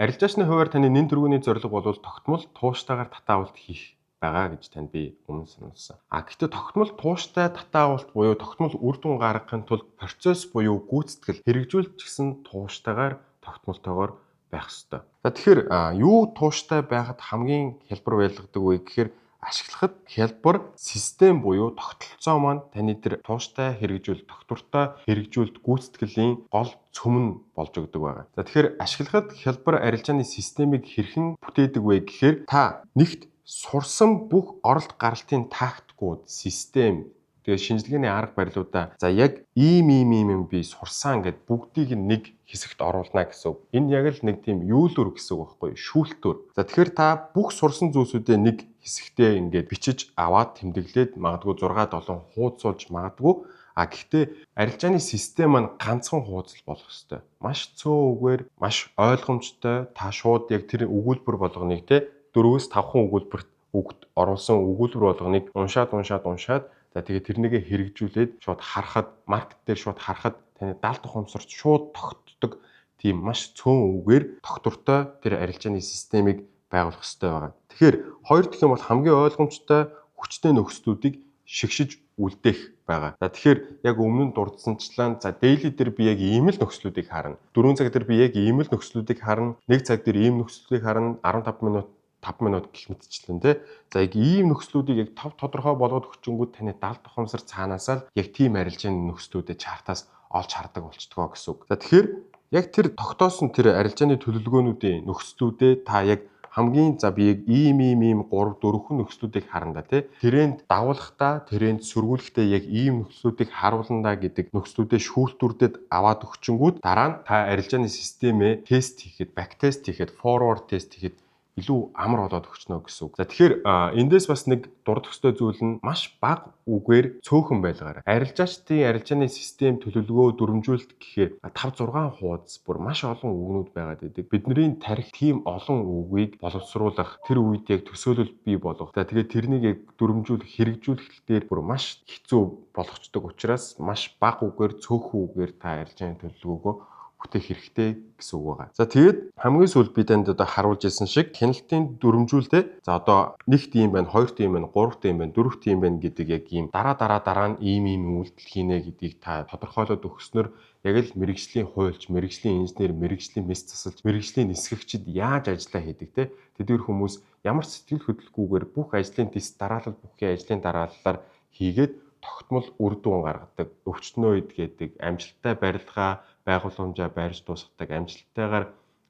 Арилжаачны хувиар таны нэн тэргүүний зорилго бол тогтмол тууштайгаар татаавалт хийх байгаа гэж танд би өмнө сануулсан. А гэхдээ тогтмол тууштай татаавалт буюу тогтмол үр дүн гаргахын тулд процесс буюу гүйцэтгэл хэрэгжүүлж гисэн тууштайгаар тогтмолтойгоор байх ёстой. За, тэгэхээр юу тууштай байхад хамгийн хялбар байлгадаг вэ гэхээр ашиглахад хялбар систем буюу тогтолцоо маань таны тэр тууштай хэрэгжүүл, тогтвортой хэрэгжүүлэлт гүйцэтгэлийн гол цөм нь болж өгдөг байгаа. За, тэгэхээр ашиглахад хялбар арилжааны системийг хэрхэн бүтээдэг вэ гэхээр та нэгт сурсан бүх оролт гаралтын тактикууд, систем, тэгээ шинжилгээний арга барилуудаа за яг ийм ийм ийм юм би сурсан гэд бүгдийг нэг хэсэгт оруулна гэсэн үг. Энэ яг л нэг тийм юулүр гэсэн үг байхгүй, шүүлтүр. За, тэгэхээр та бүх сурсан зүйлсүүдээ нэг хэсэгтээ ингээд бичиж аваад тэмдэглээд, магадгүй 6 7 хуудсуулж магадгүй. А гэхдээ арилжааны систем маань ганцхан хуудас болох ёстой. Маш цөөн үгээр, маш ойлгомжтой, та шууд яг тэр өгүүлбэр болгоныг, те, 4-5 өгүүлбэрт үгт оруулсан өгүүлбэр болгоныг уншаад, уншаад, уншаад, за тэгээд тэрнийгээ хэрэгжүүлээд шууд харахад, market дээр шууд харахад таны далд ухамсарт шууд тогтдог тийм маш цөөн үгээр тогтвортой тэр арилжааны системийг байгуулах хэрэгтэй байгаа. Тэгэхээр хоёр дахь юм бол хамгийн ойлгомжтой, хүчтэй нөхцлүүдийг шигшиж үлдээх байгаа. За, тэгэхээр яг өмнө нь дурдсанчлан, за, daily дээр би яг ийм л нөхцлүүдийг харна. 4 цаг дээр би яг ийм л нөхцлүүдийг харна. 1 цаг дээр ийм нөхцлүүдийг харна. 15 минут, 5 минут гэх мэтчлэн, тий. За, яг ийм нөхцлүүдийг яг тов тодорхой болгоод өгчөнгүүд таны далд ухамсар цаанаасаа л яг тийм арилжааны нөхцлүүдэд chart аас олж хардаг болчдгоо гэсэн үг. За, тэгэхээр яг тэр тогтоосон тэр арилжааны төлөвлөгөөнүүдийн нөхцлүүдээ та яг хамгийн, за, би яг ийм ийм ийм 3 4 нөхцлүүдийг харна да, тий. Тэрээнд дагуулахдаа, тэрээнд сөргүүлэхдээ яг ийм нөхцлүүдийг харуулна да гэдэг нөхцлүүдээ шүүлтүүрдэд аваад өгчөнгүүд дараа нь та арилжааны системээ тест хийхэд, back test хийхэд, forward test хийхэд илүү амар болоод өгчнө гэсэн үг. За, тэгэхээр эндээс бас нэг дурдах ёстой зүйл нь маш бага үгээр цөөхөн байлгаарай. Арилжаачдын арилжааны систем, төлөвлөгөө, дүрмжүүлэлт гэхээр 5 6 хуудас, бүр маш олон үгнүүд байгаад байдаг. Бидний тархи тийм олон үгийг боловсруулах, тэр үед яг төсөөлөл бий болгох. За, тэгээд тэрнийг яг дүрмжүүлэх, хэрэгжүүлэх дээр бүр маш хэцүү болгочдөг учраас маш бага үгээр, цөөхөн үгээр та арилжааны төлөвлөгөөгөө бүтээх хэрэгтэй гэсэн үг байгаа. За, тэгээд хамгийн сүүлд би танд одоо харуулж ирсэн шиг хяналтын дүрмжүүлэлт, за, одоо нэгт ийм байна, хоёрт ийм байна, гуравт ийм байна, дөрөвт ийм байна гэдэг яг ийм дараа дараа дараа нь ийм ийм үйлдэл хийнэ гэдгийг та тодорхойлоод өгснөөр яг л мэргэжлийн хуульч, мэргэжлийн инженер, мэргэжлийн мэс засалч, мэргэжлийн нисгэгчид яаж ажиллаа хийдэг, те, тэдгээр хүмүүс ямар ч сэтгэл хөдлөлгүйгээр бүх ажлын дэс дараалал, бүхий ажлын дарааллаар хийгээд тогтмол үр дүн гаргадаг, өвчтнөө идгээдэг, амжилттай барилгаа, байгууламжаа байрж дуусгадаг, амжилттайгаар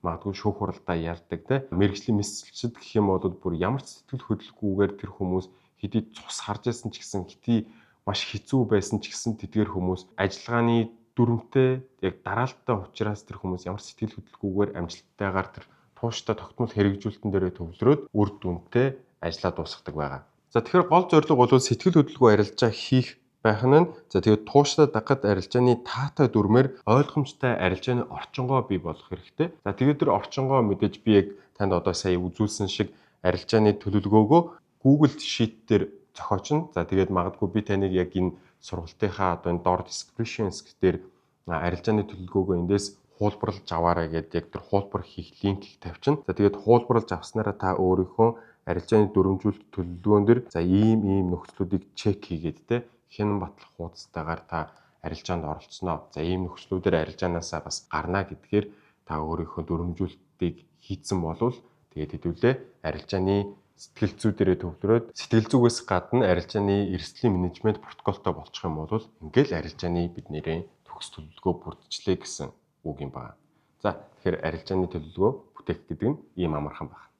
магадгүй шүүх хуралдаа ялдаг, те, мэргэжлийн мэс засалчид гэх юм бол бүр ямар ч сэтгэл хөдлөлгүйгээр тэр хүмүүс хэдий цус харж байсан ч гэсэн, хэдий маш хэцүү байсан ч гэсэн тэдгээр хүмүүс ажиллагааны дүрмтэй, яг дараалттай учраас тэр хүмүүс ямар ч сэтгэл хөдлөлгүйгээр амжилттайгаар тэр тууштай тогтмол хэрэгжүүлэлтэн дээрээ төвлөрөөд үр дүнтэй ажиллаа дуусгадаг байгаа. За, тэгэхээр гол зорилго бол сэтгэл хөдлөлгүй арилжаа хийх байх нь. За, тэгээд тууштай дагахад арилжааны таатай дүрмээр ойлгомжтой арилжааны орчингоо бий болох хэрэгтэй. За, тэгээд тэр орчингоо мэдээж би яг танд одоо сая үзүүлсэн шиг арилжааны төлөвлөгөөгөө Google Sheet дээр зохиочно. За, тэгээд магадгүй би таныг яг энэ сургалтынхаа одоо энэ доор descriptions дээр арилжааны төлөвлөгөөгөө эндээс хуулбарлаж аваарай гэдэг яг тэр хуулбар хийх линкийг тавьчихна. За, тэгээд хуулбарлаж авснараа та өөрийнхөө арилжааны дүрмжүүлэлт төлөвлөгөөн дээр, за, ийм ийм нөхцлүүдийг check хийгээд, те, хянан батлах хуудастайгаар та арилжаанд оролцсноо. За, ийм нөхцлүүдээр арилжаанаасаа бас гарна гэдгээр та өөрийнхөө дүрмжүүлэлтийг хийцэн болвол тэгээд хэдүүлээ арилжааны сэтгэл зүй дээрээ төвлөрөөд, сэтгэл зүгээс гадна арилжааны эрсдлийн менежмент протоколтой болчих юм бол ингээл арилжааны бидний төгс төлөвлөгөө бүрдчихлээ гэсэн үг юм байна. За, тэгэхээр арилжааны төлөвлөгөө бүтээх гэдэг нь ийм амархан байна.